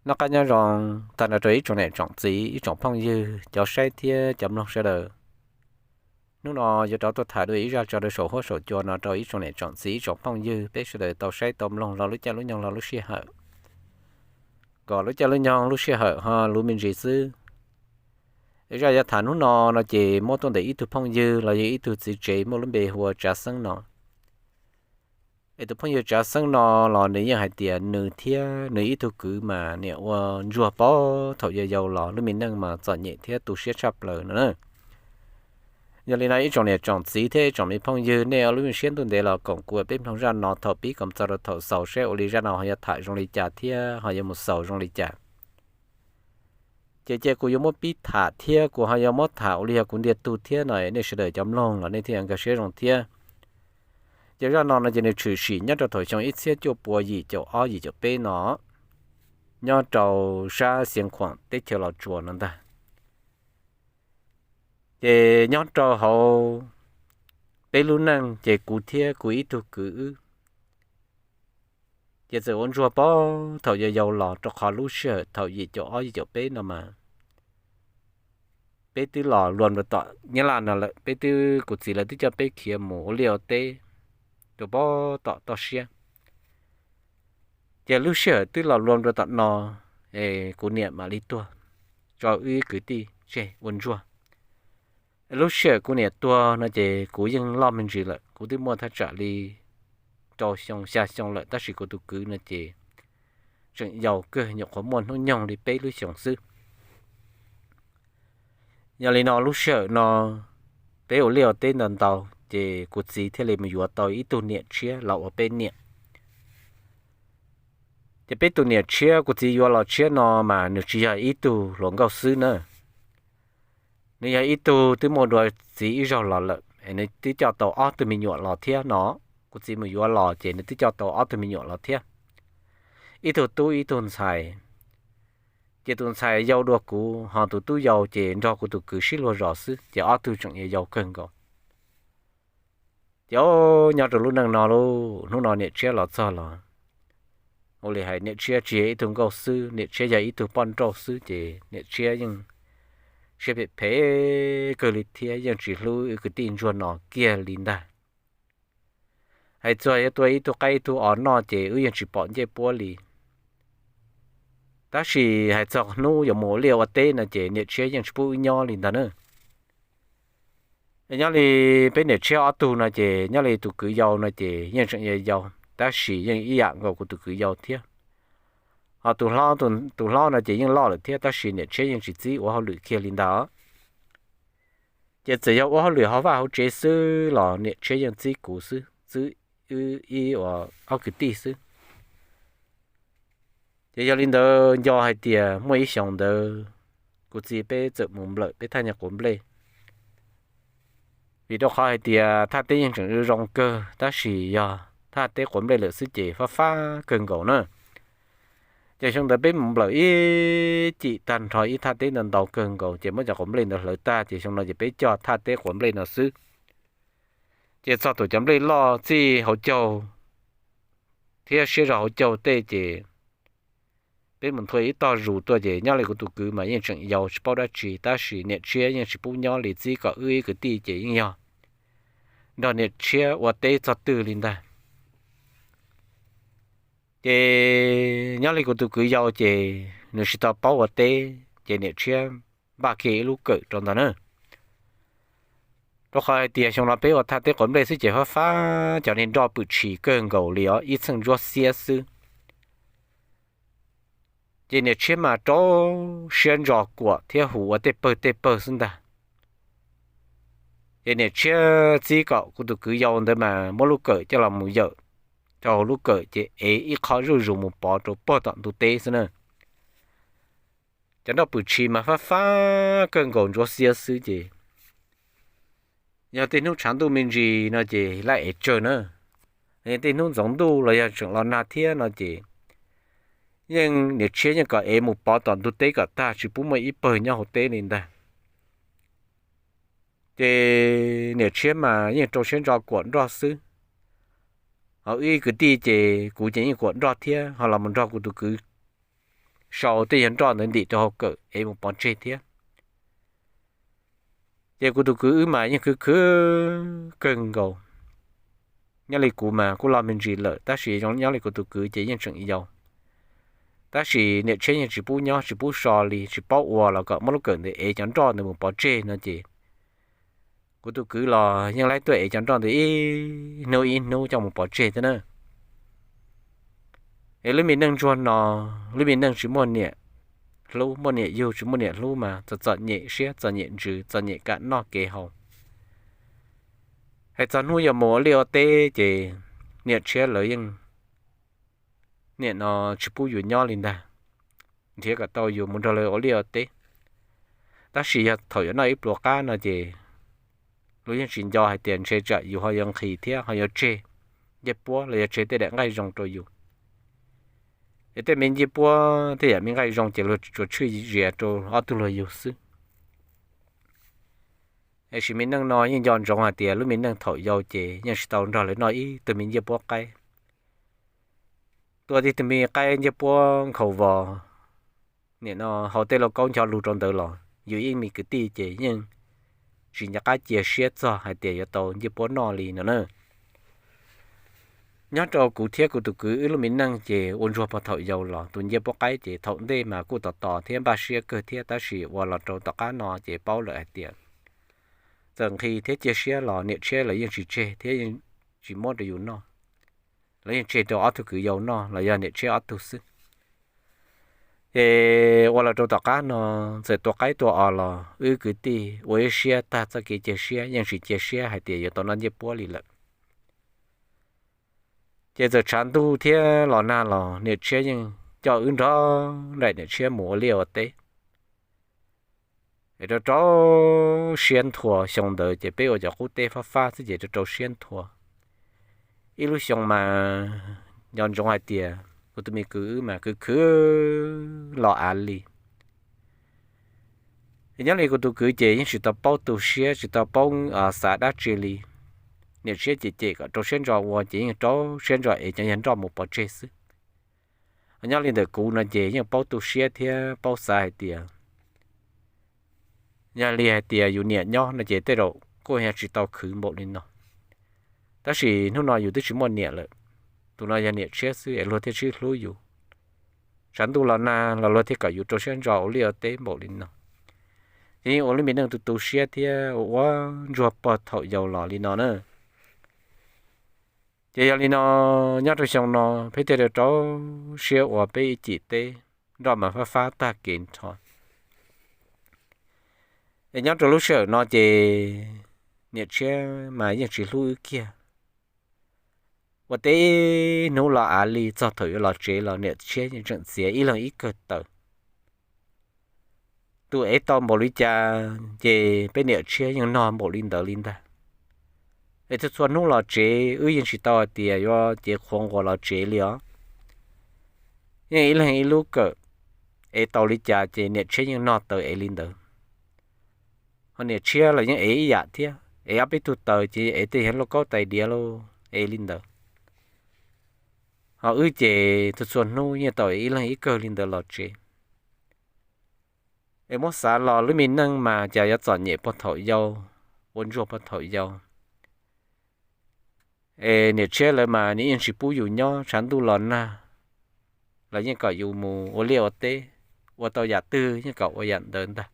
Noj qab nyob zoo tag nrho rau ib tsoom niam tsoom txiv, ib tsoom phooj ywg, cov saib thiab cov mloog sawv daws. Hnub no yuav rov tuaj tham dua ib zaj tso rau saum huab saum cua no rau ib tsoom niam tsoom txiv, ib tsoom phooj ywg, peb sawv daws tau saib tau mloog los lub caij lub nyoog los lub sij hawm, kom lub caij lub nyoog lub sij hawm ho luv me ntsis xwb. Zaj yuav tham hnub no no ces muab tuaj ntawm ib tug phooj ywg los yog ib tug txiv tsev muaj lub npe hu ua Tsav Xeeb no. Es tus phooj ywg Tsav Xeeb no los nws yeej hais tias nws thiab nws ib tug kwv mas niam ua ntsuag pab thaum yau yau los lub me neej mas txom nyem thiab tu siab tshaj plaws no na. Yog li no ib tsoom niam tsoom txiv thiab ib tsoom me phooj ywg, nej ua lub me siab ntuj ntev los koom kuv peb mloog zaj no thaum pib kom txog rau thaum xaus saib ua li zaj no ho yuav tham zoo li cas thiab ho yuav mus xaus zoo li cas. Ces cia kuv yuav muab pib tham thiab kuv ho yuav muab tham ua li yog kuv ntiag tug thiab no nej sawv daws cov mloog los nej thiaj nkag siab zoo thiab. Ces zaj no no ces nws tshwm sim nyob rau thaum xyoo ib txhiab cuaj pua yim caum ob yim caum peb no, nyob rau sab Xiav Khuam teb chaws Los Tsuas no ntag. Ces nyob rau hauv peb lub neej ces kuv thiab kuv ib tug kwv wb ces txawm ua ntsuag pab thaum yau yau los rau qhov lub sij hawm thaum yim caum ob yim caum peb no mas peb twb los luam rau tom Nyab Laj no lawm, peb twb, kuv txiv lawv twb coj peb khiav mus ua liaj ua teb rau pab tom toj siab. Ces lub sij hawm twb los luam rau tom no, es kuv niam mam li tuag, tso wb kwv tij tseg ua ntsuag. Lub sij hawm kuv niam tuag no ces kuv yeej loj me ntsis lawm, kuv twb muaj thaj tsam li rau xyoo xya xyoo lawm, tab sis kuv tus kwv no ces tseem yau kawg, nyuam qhuav muaj hnub nyoog li peb lub xyoos xwb. Yog li no lub sij hawm no peb ua liaj ua teb ntau ntau, ces kuv txiv thiaj li mus yuav tau ib tug niam tshiab los ua peb niam. Ces peb tus niam tshiab kuv txiv yuav los tshiab no mas nws tsis yog ib tug hluas nkauj xwb na. Nws yog ib tug twb muaj dua txiv ib zaug los lawm, nws twb coj tau ob tug me nyuam los thiab no. Kuv txiv mus yuav los ces nws twb coj tau ob tug me nyuam los thiab, ib tug tub ib tug ntxhais. Ces tus ntxhais yau dua kuv, ho tus tub yau ces nrog kuv tus kwv sib luag zos xwb, ces ob tug tseem yau yau kawg nkaus. Ces nyob rau lub neej no lauj, hnub no niam tshiab los txog los, ua li hais niam tshiab tsis yog ib tug nkauj xwb, niam tshiab yog ib tug poj nrauj xwb, ces niam tshiab yeej siab phem phem kawg li thiab yeej tsis hlub wb kwv tij ntsuag no kiag li ntag. Hais txog yuav tua ib tug qaib ib tug os noj ces wb yeej tsis pom ncej puab li. Tab sis hais txog hnub yuav mus ua liaj ua teb no ces niam tshiab yeej tsis pub wb nyob li ntag na. Nyob li peb niam tshiab ob tug no ces nyob li tus kwv yau no ces yeej tseem yau yau, tab sis yeej ib yam nkaus kuv tus kwv yau thiab. Ho tus hlob, tus hlob no ces yeej loj lawm thiab, tab sis niam tshiab yeej tsis txib ua hauj lwm kiag li ntag. Ces txawm yog ua hauj lwm hauv vaj hauv tsev xwb los niam tshiab yeej txib kuv xwb, txib wb ib, ob kwv tij xwb. Ces yog li ntawd nco hais tias muaj ib xyoos ntawd kuv txiv peb txawm mus nplawm peb thaj nyuag quav nplej. Vim rau qhov hais tias thaj teb yeej tseem zoo kawg, tab sis yog thaj teb quav nplej lawm xwb ces fab fab kawg nkaus na. Ces xyoo ntawd peb mus nplawm ib cim tag nrho ib thaj teb ntau ntau kawg nkaus, ces muab cov quav nplej ntawd hlawv tag, ces xyoo no ces peb cog thaj teb quav nplej no xwb. Ces txog tus cov nplej loj txij hauv caug thiab siab zog hauv caug tej ces peb mus nthua ib tog zus tuaj, ces nyob li kuv tus kwv mas yeej tseem yau tsis paub dab tsi, tab sis niam tshiab yeej tsis pub nyob li, txib kom wb ib kwv tij ces yeej yog nrog niam tshiab ua teb txog twg li ntag. Ces nyob li kuv tus kwv yau ces nws tsis tau paub ua teb, ces niam tshiab npaj kiag ib lub kawm rau ntag na. Rau qhov hais tias xyoo no peb ua thaj teb quav nplej xwb ces fab fab cov niag nroj pwm tshis kawg nkaus li os, ib txheej ntsuab xiab xwb. Ces niam tshiab mas rau siab ntso kuam thiab hu ua tej pawg tej pawg xwb ntag. Ces niam tshiab txib kom kuv tus kwv yau ntawd mas muab lub kawm coj los mus yawm rau hauv lub kawm ces ev ib qho zuj zus mus pov rau puag tom ntug teb xwb na. Cov nroj pwm tshis mas fab fab kawg nkaus ntsuab xiab xwb ces yog tej hnub tshav ntuj me ntsis no ces laj ev tsawg na. Tej hnub ntxoov ntuj los yog tseem los nag thiab no ces yeej niam tshiab yeej kom ev mus pov tom ntug teb kom tag, tsis pub muaj ib pawg nyob hauv teb li ntag. Ces niam tshiab mas yeej rau siab ntso kuam nroj xwb. Ho wb kwv tij ces kuv ces yeej kuam nroj thiab, ho los mus nrog kuv tus kwv sau tej yawg nroj ntawd ntim rau hauv kawm es mus pov tseg thiab. Ces kuv tus kwv wb mas yeej khwv khwv kawg nkaus. Nyob li kuv mas kuj loj me ntsis lawm, tab sis nyob li kuv tus kwv ces yeej tseem yau. Tab sis niam tshiab yeej tsis pub nyob tsis pub so li, tsis paub ua los kom muab lub kawm ntawd ev cov nroj ntawd mus pov tseg no ces kuv tus kwv los yeej laib tuaj ev cov nroj ntawd ib hnub ib hnub coj mus pov tseg thiab na. Es lub me neej ntsuag no, lub me neej tsis muaj niam hlub, muaj niam yug tsis muaj niam hlub mas txom txom nyem siab, txom nyem ntsws, txom nyem kam noj kev haus. Hais txog hnub yuav mus ua liaj ua teb ces niam tshiab lawv yeej, niam no tsis pub yus nyob li ntag, nrhiav kom tau yus mus nrog lawv ua liaj ua teb. Tab sis yog thaum yuav noj ib pluas qab no ces luag yeej tsis nco hais tias ntshe tsam yus ho yuav nqhis thiab ho yuav tseg ncej puab los yog tseg tej daim nqaij zoo rau yus. Es tej me ncej puab tej yam me nqaij zoo ces luag tsuas tshwj zias rau ob tug luag yug xwb. Tiam sis me neej no yeej nco ntsoov hais tias lub me neej thaum yau ces yeej tsis tau nrog lawv noj ib tug me ncej puab qaib. Tua tib tug me qaib ncej puab nkhaus vos, nim no haus tej lauj kaub ncho lug rau ntawd los yus ib me kwv tij ces yeej tsis nco qab cia siab txog hais tias yuav tau ncej puab noj li no na. Nyob rau kuv thiab kuv tus kwv wb lub me neej ces ua ntsuag puag thaum yau los tus ncej puab qaib ces thaum ntej mas kuj tos tos thiab npaj siab kawg thiab, tab sis ua los rau tom qab no ces paub lawm hais tias txawm nqhis thiab cia siab los niam tshiab lawv yeej tsis tseg thiab yeej tsis muab rau yus noj. Lawv yeej tseg rau ob tug kwv yau noj los yog niam tshiab ob tug xwb. Ces ua los rau tom qab no txawm tua qaib tua os los wb kwv tij ua ib siab tag txoj kev cia siab yeej tsis cia siab hais tias yuav tau noj ncej puab li lawm. Ces txawm tshav ntuj thiab los nag los niam tshiab yeej coj wb nrog nraim niam tshiab mus ua liaj ua teb. Es rau rau siab nthua, xyoo ntawd ces peb ua cov qub teb fab fab xwb ces rau rau siab nthua. Ib lub xyoo mas nco ntsoov hais tias kuv tus me kwv wb mas khwv khwv los av li. Nyob li kuv tus kwv ces yeej tsis tau paub tu siab tsis tau paub xav dab tsi li. Niam tshiab cem cem kom rau siab ntso ua ces yeej rau siab ntso ev cov yawg nroj mus pov tseg xwb. Nyob li ntawm kuv no ces yeej paub tu siab thiab paub xav hais tias yog li hais tias yus niam nyob no ces tej zaum kuj yog tsis tau khwv npaum li no. Tab sis hnub no yus twb tsis muaj niam lawm, tus no yog niam tshiab xwb es luag thiaj sib hlub yus. Tshav ntuj los nag los luag thiaj kom yus rau siab ntso ua liaj ua teb npaum li no. Ces yeej ua lub me neej tu tu siab thiab ua ua ntsuag puag thaum yau los li no na. Ces yog li no, nyob rau xyoo no peb thiaj rau rau siab ua peb ib cim teb, nroj mas fab fab tag kev nrho. Es nyob rau lub sij hawm no ces niam tshiab mas yeej tsis hlub wb kiag. Ua teb hnub los av li txog thaum yuav los tsev los niam tshiab yeej tseem txiav ib leeg ib kawg taws. Tus ev tau npaum li cas ces peb niam tshiab yeej nog npaum li ntawd li ntag. Es txhua txhua hnub los tsev wb yeej tsis tau hais tias yuav cev qhuav nquas los tsev li os. Yeej ib leeg ib lub kawm, ev tau li cas ces niam tshiab yeej nog taws ev li ntawd. Ho niam tshiab los yeej ev ib yam thiab, ev ob peb tug taws ces ev tej yawg lauj kaub tais diav lauj, ev li ntawd. Ho wb ces txhua txhua hnub yeej tau ib leeg ib kawg li ntawd los tsev. Es muab xav los lub me neej mas cas yuav txom nyem puag thaum yau, ua ntsuag puag thaum yau. Es niam tshiab lawv mas nws yeej tsis pub yus nyob, tshav ntuj los nag los yeej kom yus mus ua liaj ua teb, ua tau yam twg yeej kom ua yam ntawd ntag.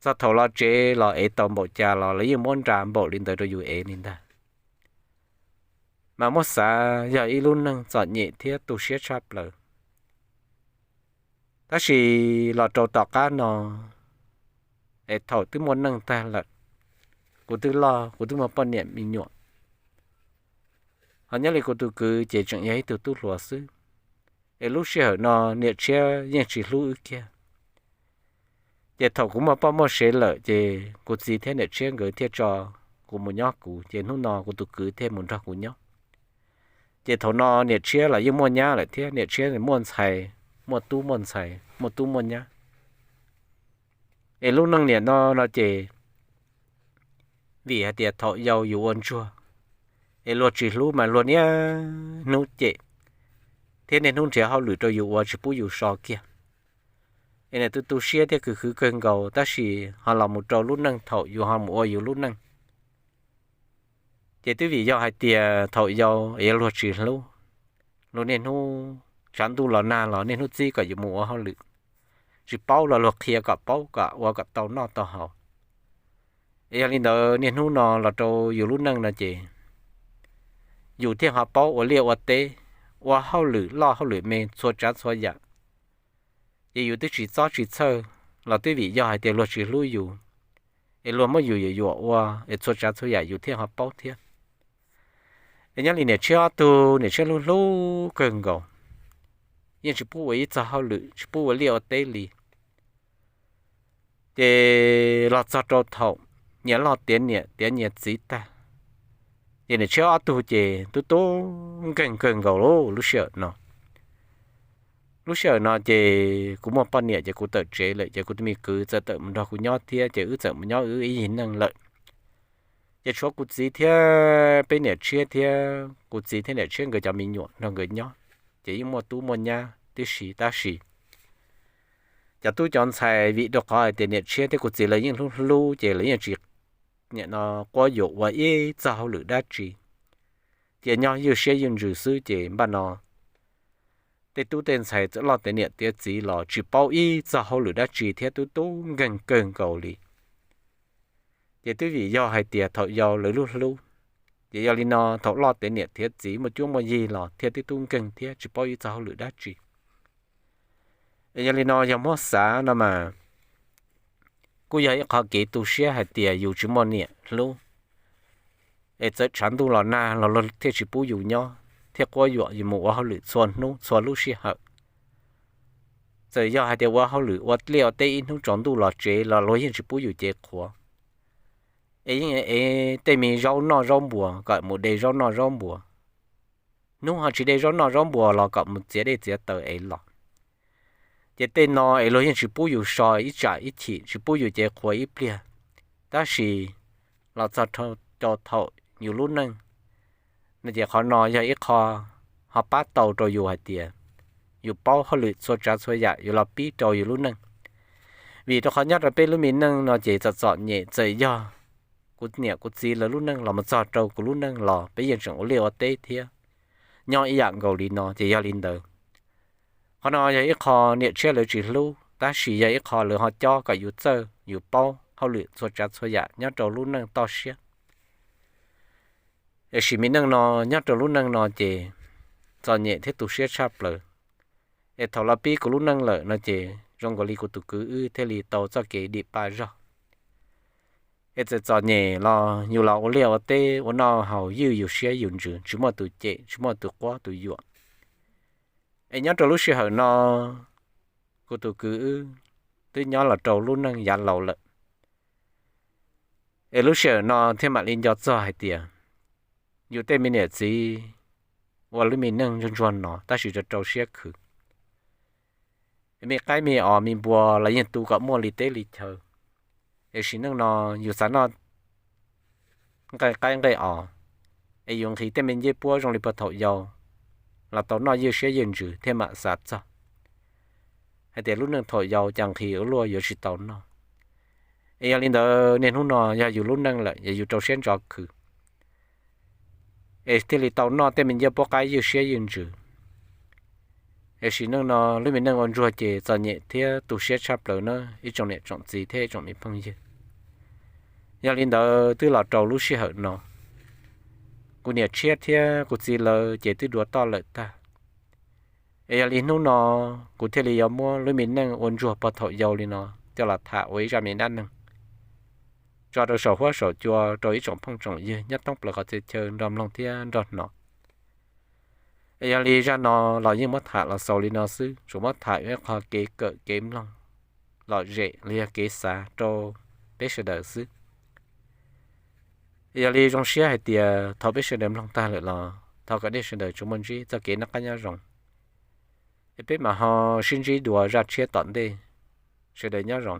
Txog thaum los tsev los ev tau npaum cas los lawv yeej muab nra npaum li ntawd rau yus ev li ntag. Mas muab xav yog ib lub neej txom nyem thiab tu siab tshaj plaws. Tab sis los rau tom qab no, es thaum twb muaj neej tag lawm, kuv twb loj kuv twb muaj poj niam me nyuam, ho nyob li kuv tus kwv ces tseem yog ib tug tub hluas xwb. Es lub sij hawm no niam tshiab yeej tsis hlub wb kiag. Ces thaum kuv muaj poj muaj sev lawm ces kuv txiv thiab niam tshiab nkawd thiaj tso kuv mus nyob kuv, ces hnub no kuv tus kwv thiaj mus nrog kuv nyob. Ces thaum no niam tshiab los yeej muaj nyab lawm thiab, niam tshiab muaj ntxhais, muaj tub muaj ntxhais, muaj tub muaj nyab. Es lub neej niam no no ces vim hais tias thaum yau yus ua ntsuag, es luag tsis hlub mas luag niaj hnub cem thiab niaj hnub nrhiav hauj lwm rau yus ua tsis pub yus so kiag. es nws tu tu siab thiab khwv khwv kawg nkaus, tab sis ho los mus rau lub neej thaum yus ho mus ua yus lub neej, ces twb vim yog hais tias thaum yau es luag tsis hlub, luag niaj hnub tshav ntuj los nag los niaj hnub txib kom yus mus ua hauj lwm, tsis paub los luag qhia kom paub kom ua kom tau noj tau haus. Es yog li ntawd niaj hnub no los rau yus lub neej no ces yus thiaj ho paub ua liaj ua teb, ua hauj lwm loj hauj lwm me txhua tsav txhua yam. Ces yus twb tsis txob tsis txhawj los twb vim yog hais tias luag tsis hlub yus, es luag muab yus yuam yuam ua, es txhua tsav txhua yam yus thiaj ho paub thiab. Es nyob li niam tshiab ob tug, niam tshiab hlub hlub kawg nkaus, yeej tsis pub ua ib txog hauj lwm, tsis pub ua liaj ua teb li. Ces los txog rau thaum nyias loj tiav niam tiav nyias txiv tag, ces niam tshiab ob tug ces tub tub nkeeg kawg nkaus lub sij hawm no. Lub sij hawm no ces kuv muaj poj niam ces kuv tawm tsev lawm, ces kuv tus me kwv txawm tawm mus nrog kuv nyob thiab, ces wb txawm mus nyob wb ib yig neeg lawm. Ces tshuav kuv txiv thiab peb niam tshiab thiab kuv txiv thiab niam tshiab nkawd cov me nyuam nrog nkawd nyob, ces yeej muaj tub muaj nyab tib si tab sis cov tub cov ntxhais vim rau qhov hais tias niam tshiab thiab kuv txiv lawv yeej hlub hlub ces lawv yeej tsis nim no quab yuam ua ib txog hauj lwm dab tsi, ces nyob ywj siab ywj ntsws xwb ces npaj no tej tub tej ntxhais txawm loj tiav niam tiav txiv los tsis paub ib txog hauj lwm dab tsi thiab tub tub nkeeg kawg nkaus li. Ces twb vim yog hais tias thaum yau lawv lub hlub, ces yog li no thaum loj tiav niam tiav txiv muaj cuab muaj yig los thiaj tub tub nkeeg thiab tsis paub ib txog hauj lwm dab tsi. Es yog li no yog muab xav no mas kuj yog ib qho kev tu siab hais tias yus tsis muaj niam hlub, es txawm tshav ntuj los nag los luag thiaj tsis pub yus nyob thiaj quab yuam yus mus ua hauj lwm txhua hnub txhua lub sij hawm. Txawm yog hais tias ua hauj lwm ua liaj ua teb ib hnub tsaus ntuj los tsev los luag yeej tsis pub yus cev qhuav, es yeej ev tej me zaub noj zaub npuas kom mus de zaub noj zaub npuas. Hnub ho tsis de zaub noj zaub npuas los kom mus txiav dej txiav taws ev los. Ces tej no es luag yeej tsis pub yus so ib tsam ib chim, tsis pub yus cev qhuav ib pliag. Tab sis los txog rau thaum yus lub neej no ces qhov no yog ib qho ho pab tau rau yus hais tias yus paub hauj lwm txhua tsav txhua yam yuav los pib rau yus lub neej. Vim rau qhov nyob rau peb lub me neej no ces txom txom nyem, txawm yog kuv niam kuv txiv lawv lub neej los mus txog rau kuv lub neej los peb yeej tseem ua liaj ua teb thiab nyob ib yam nkaus li no ces yog li ntawd, qhov no yog ib qho niam tshiab lawv tsis hlub tab sis yog ib qho lawv ho cob kom yus txawj yus paub hauj lwm txhua tsav txhua yam nyob rau lub neej toj siab. Es sim me neej no nyob rau lub neej no ces txom nyem thiab tu siab tshaj plaws. Es thaum los pib kuv lub neej lawm no ces zoo nkaus li kuv tus kwv wb thiaj li tau txoj kev dim pa zog. Es txawm txom nyem los yus los ua liaj ua teb ua noj haus ywj yus siab yus ntsws, tsis muaj tus cem tsis muaj tus quab tus yuam. Es nyob rau lub sij hawm no kuv tus kwv wb twb nyob los rau lub neej yav laus lawm. Es lub sij hawm no thiaj mam li nco txog hais tias yus tej me niam txiv ua lub me neej ntsuag ntsuag no tab sis rau rau siab khwv. Me qaib me os me npua los yeej tu kom muaj li teb li chaw. Es sim neej no yus xav noj nqaij qaib nqaij os, es yus nqhis tej me ncej puab zoo li puag thaum yau los tau noj ywj siab ywj ntsws thiaj mam xav txog hais tias lub neej thaum yau cas nqhis ua luaj yuav tsis tau noj. Es yog li ntawd niaj hnub no yog yus lub neej lawm yog yus rau siab ntso khwv, es thiaj li tau noj tej me ncej puab qaib ywj siab ywj ntsws. Es sim neej no lub me neej ua ntsuag ces txom nyem thiab tu siab tshaj plaws na ib tsoom niam tsoom txiv thiab ib tsoom me phooj ywg. Yog li ntawd twb los rau lub sij hawm no, kuv niam tshiab thiab kuv txiv lawv ces twb dua toj lawm tag. Es yog li hnub no kuv thiaj li yuav muab lub me neej ua ntsuag puag thaum yau li no coj los tham ua ib zaj me dab neeg tso rau saum huab saum cua rau ib tsoom phooj tsoom ywg nyob thoob plaws qhov txhia chaw nrog mloog thiab nrog hnov. Es yog li zaj no los yeej muab tham los xaus li no xwb, tsuas muab tham ua ib qho kev kawm kev mloog lom zem los yog kev xav rau peb sawv daws xwb. Es yog li zoo siab hais tias thaum peb sawv daws mloog tag lawm los thov kom nej sawv daws tsuas muaj ntsib txoj kev noj qab nyob zoo. Es peb mam ho sib ntsib dua zaj tshiab tom ntej. Sawv daws nyob zoo.